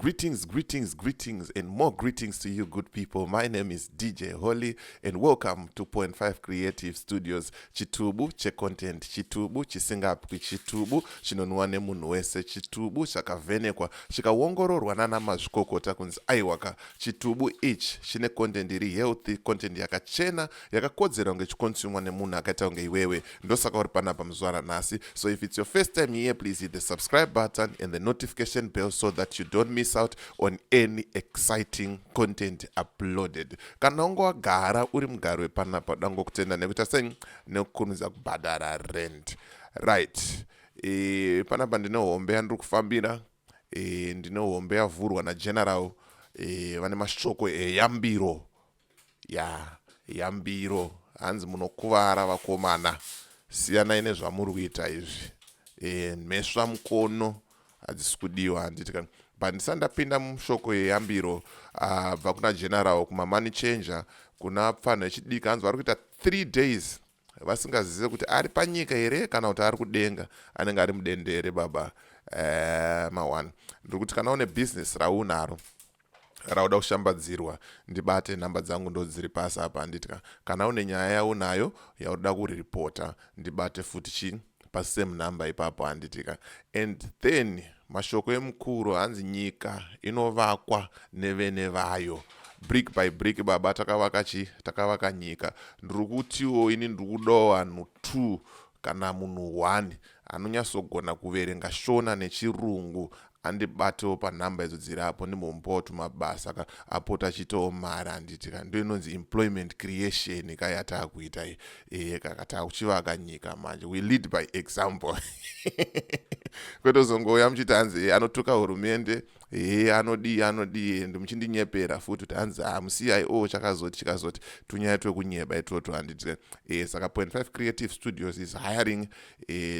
Greetings, greetings, greetings, and more greetings to you, good people. My name is DJ Holly, and welcome to Point 5 Creative Studios. Chitubu checontent, chitubu chisingapwi, chitubu chinonwa nemunhu wese, chitubu chakavhenekwa, chikaongororwa nana mazvikokota kunzi aiwaka, chitubu ichi chine content iri healthy, content yakachena, yakakodzera kunge chikonsumwa nemunhu akaita kunge iwewe. Ndosaka uri panapa muzuva ranhasi. So if it's your first time here, please hit the subscribe button and the notification bell so that you don't miss out on any exciting content uploaded. Kana unge wagara uri mugari wepanapa, dangokutenda nekuita sei nekukurumidza kubhadhara rent. Right, panapa ndine hombe yandiri kufambira. Ndine hombe yavhurwa nageneral. Vane mashoko eyambiro, ya yambiro. Hanzi munokuvara vakomana, siyanai nezvamuri kuita izvi. Mhesva mukono hadzisi kudiwa, handiti? Kana but ndisati ndapinda mushoko yeyambiro bva kuna general kumamoney changer, kuna pfanhu echidiki, hanzi vari kuita 3 days vasingazive kuti ari panyika here kana kuti ari kudenga, anenge ari mudendere baba. Ma1 ndiri kuti kana une bhizinesi raunaro rauda kushambadzirwa, ndibate. Nhamba dzangu ndo dziri pasi apa, handitya? Kana une nyaya yaunayo yauda kuriripota, ndibate futi chi pasame number ipapo, handitika? And then mashoko emukuru, hanzi nyika inovakwa nevene vayo, brick by brick. Baba, takavaka chi takavaka nyika. Ndiri kutiwo ini ndiri kudawo vanhu 2 kana munhu 1 anonyatsogona kuverenga Shona nechirungu, andibatewo panhamba idzo dziri apo, ndimbomupawo tumabasa ka apota achiitawo mari, handiti ka? Ndo inonzi employment creation ka yataakuita kaka taakuchivaka nyika manje. We lead by example, kwete uzongouya muchiti hanzi anotuka hurumende, he anodii anodii, and muchindinyepera futi kuti hanzi hamuCIO chakazoti chikazoti, tunyaya twekunyeba itwotwo, handiti? Saka Point 5 Creative Studios is hiring.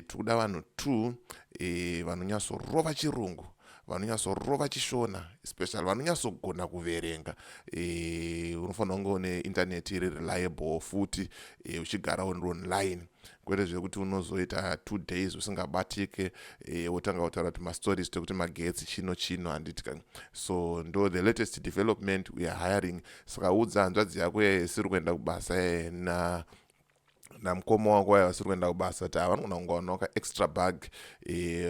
Tikuda vanhu 2 vanonyatsorova chirungu, vanonyatsorova chishona, especially vanonyatsogona kuverenga. Unofanira kunge une internet iri reliable futi, uchigara uri online, kwete zvekuti unozoita 2 days usingabatike, wotanga kutaura kuti mastories tekuti magetsi chino chino, handiti? So ndo the latest development, we are hiring. Saka udza hanzvadzi yako isiri kuenda kubasa na namukoma wako vaya vasiri kuenda kubasa kuti havanogona kungowana ka extra bag,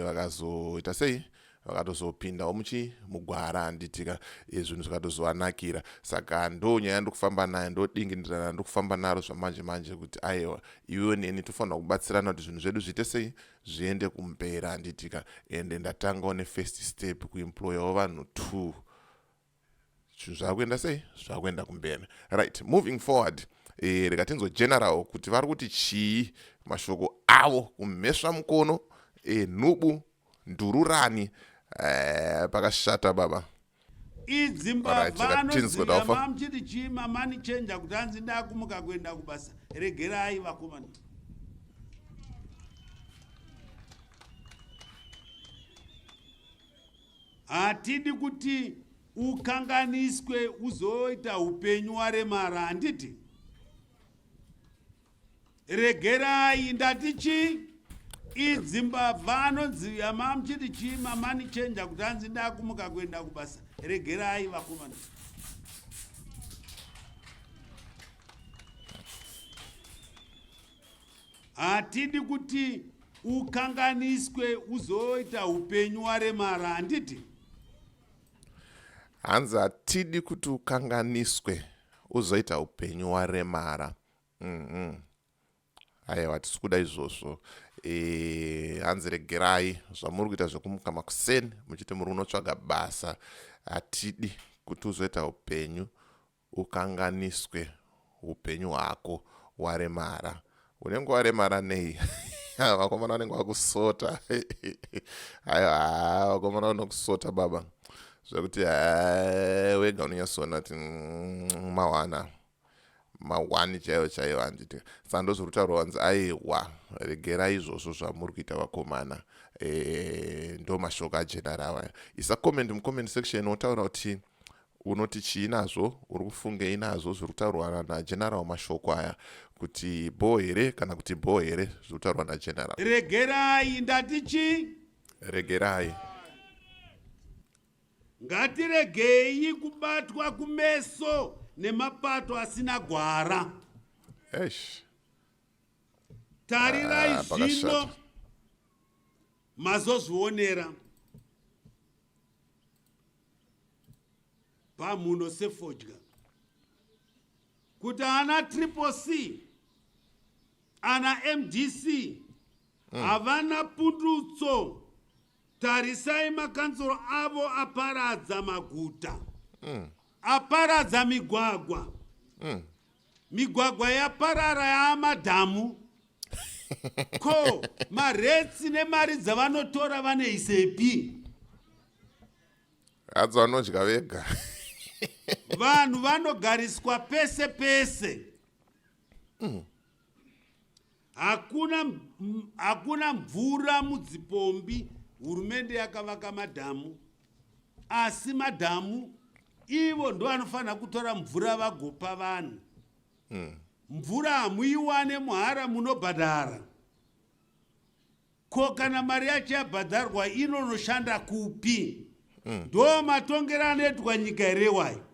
vakazoita sei, vakatozopindawo muchi mugwara, handitika? Zvinhu zvikatozovanakira. Saka ndo nyaya ndikufamba nayo, ndo dingindirana ndikufamba naro zvamanje manje, kuti aiwa, iwewe neni tofanira kubatsirana kuti zvinhu zvedu zviite sei, zviende kumberi, handitika? Ende ndatangawo nefirst step kuemployawo vanhu 2. Zvinhu zvakuenda sei, zvakuenda kumberi. Right, moving forward, rega tinzwe general kuti vari kuti chii, mashoko avo kumhesva mukono, nhubu ndururani, pakashata baba. Idzi mbavha anodziyama muchiti chii, mamoney changer, kuti hanzi ndakumuka kuenda kubasa. Regerai vakomana. Hatidi kuti ukanganiswe uzoita upenyu waremara, handiti? Regerai, ndati chii? Idzi mbavha anonzi muchiti chii, mamoney changer, kuti hanzi ndakumuka kuenda kubasa. Regerai vakomana. Hatidi kuti ukanganiswe uzoita upenyu waremara, handiti? Hanzi hatidi kuti ukanganiswe uzoita upenyu waremara. Aiwa, hatisi kuda izvozvo. Hanzi regerai zvamuri kuita zvekumuka makuseni muchiti muri unotsvaga basa. Hatidi kuti uzoita upenyu ukanganiswe, upenyu hwako waremara. Unenge waremara nei? Vakomana vanenge vakusota. Aiwa, vakomana vanokusota baba, zvekuti wega unonyatsoona kuti mawana mawani chaivo chaivo, handiti? Saka ndozviri kutaurwa, vanzi aiwa, regerai izvozvo zvamuri kuita vakomana. Ndo mashoko ageneral aya. Isa comment mucomment section, wotaura kuti unoti chii nazvo, uri kufungei nazvo zviri kutaurwa nageneral, mashoko aya, kuti bho here kana kuti bho here zviri kutaurwa nageneral. Regerai, ndati chii? Regerai. Ngatiregei kubatwa kumeso nemapato asina gwara. Eish. Tarirai Ah, zvino pakashata. Mazozvionera pamhuno sefodya kuti ana Triple C, ana MDC havana pundutso. Tarisai makanzuro avo aparadza maguta, aparadza migwagwa. Migwagwa yaparara yaamadhamu. Ko maretsi nemari dzavanotora vaneisepi? Hadzo vanodya vega. Vanhu vanogariswa pese pese. Hakuna mvura mudzipombi. Hurumende yakavaka madhamu, asi madhamu ivo ndo vanofanira kutora mvura vagopa vanhu. Mvura hamuiwane muhara, munobhadhara. Ko kana mari yacho yabhadharwa inonoshanda kupi? Ndo matongero anoitwa nyika here wayo?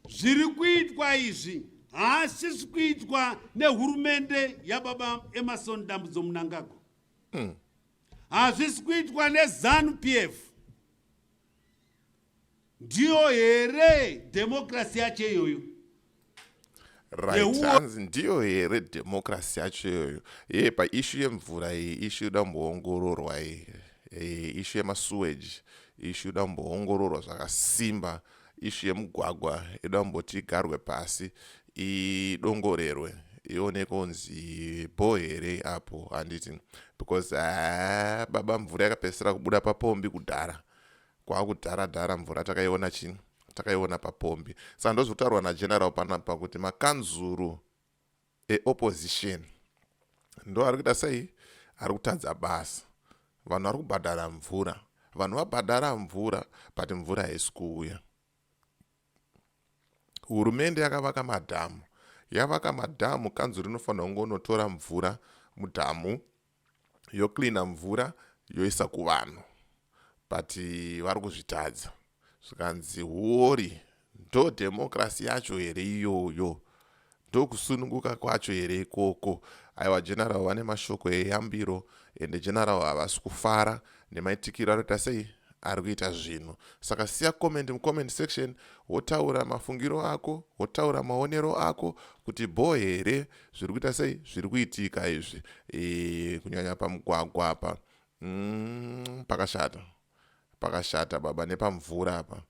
Zviri kuitwa izvi haasisi kuitwa nehurumende yababa Emmerson Dambudzo Mnangagwa. Hazvisi kuitwa neZANU PF. Ndiyo here dhemokirasi yacho iyoyo? Right, hanzi ndiyo here dhemokirasi yacho iyoyo? Ye paissue yemvura iyi, issue inoda kumboongororwa iyi. Issue yemasewage, issue inoda kumboongororwa zvakasimba. Issue yemugwagwa inoda kumboti igarwe pasi, idongorerwe, ioneke kunzi bho here apo, handiti? Because haa baba, mvura yakapedzisira kubuda papombi kudhara, kwakudhara dhara. Mvura takaiona chini? Takaiona papombi. Saka ndozvokutaurwa nageneral panapa kuti makanzuru eopposition ndo ari kuita sei, ari kutadza basa. Vanhu vari kubhadhara mvura, vanhu vabhadhara mvura, but mvura haisi kuuya. Hurumende yakavaka madhamu, yavaka madhamu. Kanzuru inofanira kungonotora mvura mudhamu, yocleana mvura, yoisa kuvanhu, but vari kuzvitadza. Zvikanzi huori. Ndo dhemokirasi yacho here iyoyo? Ndokusununguka kwacho here ikoko? Aiwa, general vane mashoko eyambiro, ende general havasi kufara nemaitikiro anoita sei, ari kuita zvinhu. Saka siya comment mucomment section, wotaura mafungiro ako, wotaura maonero ako kuti bho here zviri kuita sei, zviri kuitika izvi. Kunyanya pamugwagwa apa, pakashata, pakashata baba, nepamvura apa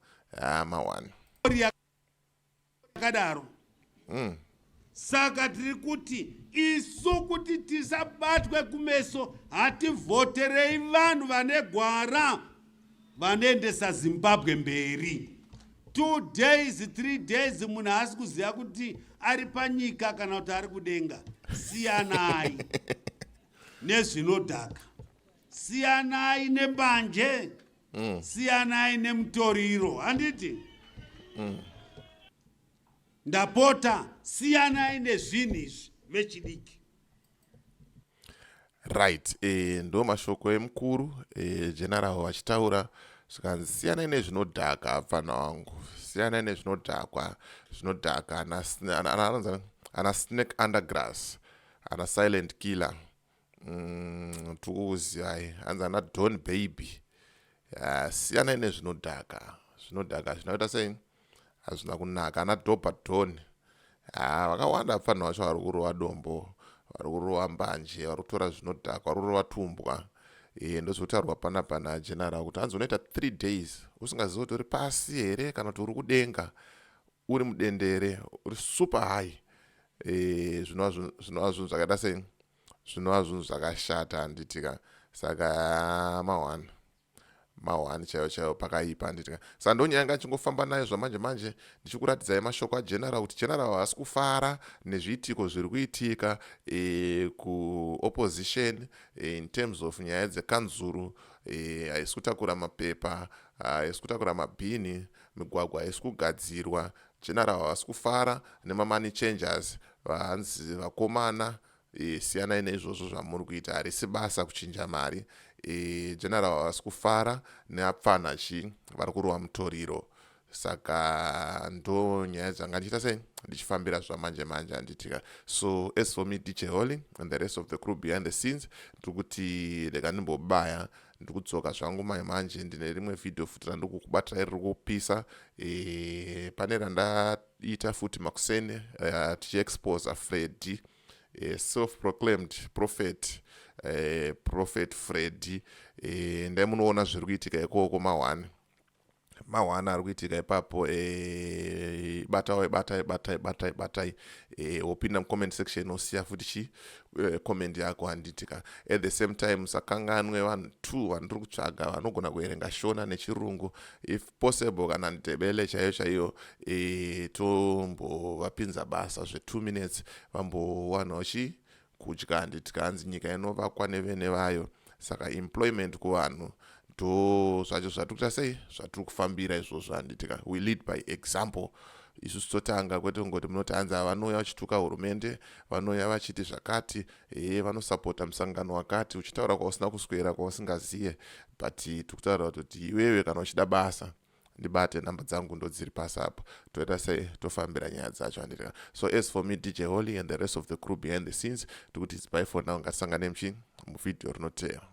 mawani. Yakadaro. Saka tiri kuti isu, kuti tisabatwe kumeso, hativhoterei vanhu vane gwara vanoendesa Zimbabwe mberi. 2 days, 3 days, munhu haasi kuziva kuti ari panyika kana kuti ari kudenga. Siyanai nezvinodhaka, siyanai nembanje, siyanai nemutoriro, handiti? Ndapota, siyanai nezvinhu izvi, vechidiki. Right, ndo mashoko emukuru general vachitaura. Zvikanzi siyanai nezvinodhaka, apfana wangu, siyanai nezvinodhakwa, zvinodhaka, ana snake undergrass, ana silent killer. Tikuzivai, hanzi ana Don Baby. Siyanai nezvinodhaka, zvinodhaka zvinoita sei, hazvina kunaka. Ana Doba Don, ha, vakawanda vapfanha vacho vari kurova dombo, vari kurova mbanje, vari kutora zvinodhaka, vari kurova tumbwa. Ndozvotaurwa panapa nageneral kuti hanzi unoita 3 days usingazivi kuti uri pasi here kana kuti uri kudenga, uri mudendere, uri super high. Zvinova zvinhu zvakaita sei, zvinova zvinhu zvakashata, handitika? Saka ma1 ma1 chaivo chaivo pakaipa, handitika? Saka ndonyaya nga chingofamba nayo zvamanje manje, ndichikuratidzai mashoko ageneral kuti general haasi kufara nezviitiko zviri kuitika kuopposition in terms of nyaya dzekanzuru. Haisi kutakura mapepa, haisi kutakura mabhini, migwagwa haisi kugadzirwa. General havasi kufara nemamoney changers. Vanzi vakomana, siyanai neizvozvo zvamuri kuita, harisi basa kuchinja mari. General havasi kufara neapfana chi vari kurova mutoriro. Saka ndo nyaya dzanga ndichiita sei, ndichifambira zvamanje manje, handitika? So as for me, DJ Holly, and the rest of the crew behind the scenes, ndiri kuti rega ndimbobaya. Ndikudzoka zvangu mai manje, ndine rimwe vhidhiyo futi randiri kukubatirai riri kupisa. Pane randaita futi makuseni tichiexposa Freddy, self proclaimed prophet, Prophet Freddy. Ndai munoona zviri kuitika ikoko, ma1 ma1 ari kuitika ipapo. Batai, batai, batai, batai, batai. Wopinda mucomment section, wosiya futi chi comment yako, handitika? At the same time, musakanganwe vanhu two vandiri kutsvaga vanogona kuverenga Shona neChirungu, if possible kana Ndebele chaiyo chaiyo. Tombovapinza basa zve2 minutes, vambowanawo chi kudya, handitika? Hanzi nyika inovakwa nevene vayo, saka employment kuvanhu ndo zvacho zvatiri kuita sei, zvatiri kufambira izvozvo, handitika? We lead by example isusu, totanga, kwete kungoti munoti hanzi vanouya vachituka hurumende, vanouya vachiti zvakati, ee, vanosapota musangano wakati, uchitaura kwausina kuswera, kwausingaziye. But tikutaura kuti iwewe kana uchida basa, ndibate, namba dzangu ndodziri pasi apo. Toita sei, tofambira nyaya dzacho, handitika? So as for me, DJ Holly, and the rest of the crew behind the scenes, tikuti it's bye for now. Ngatisangane muchi muvhidhiyo rinoteera.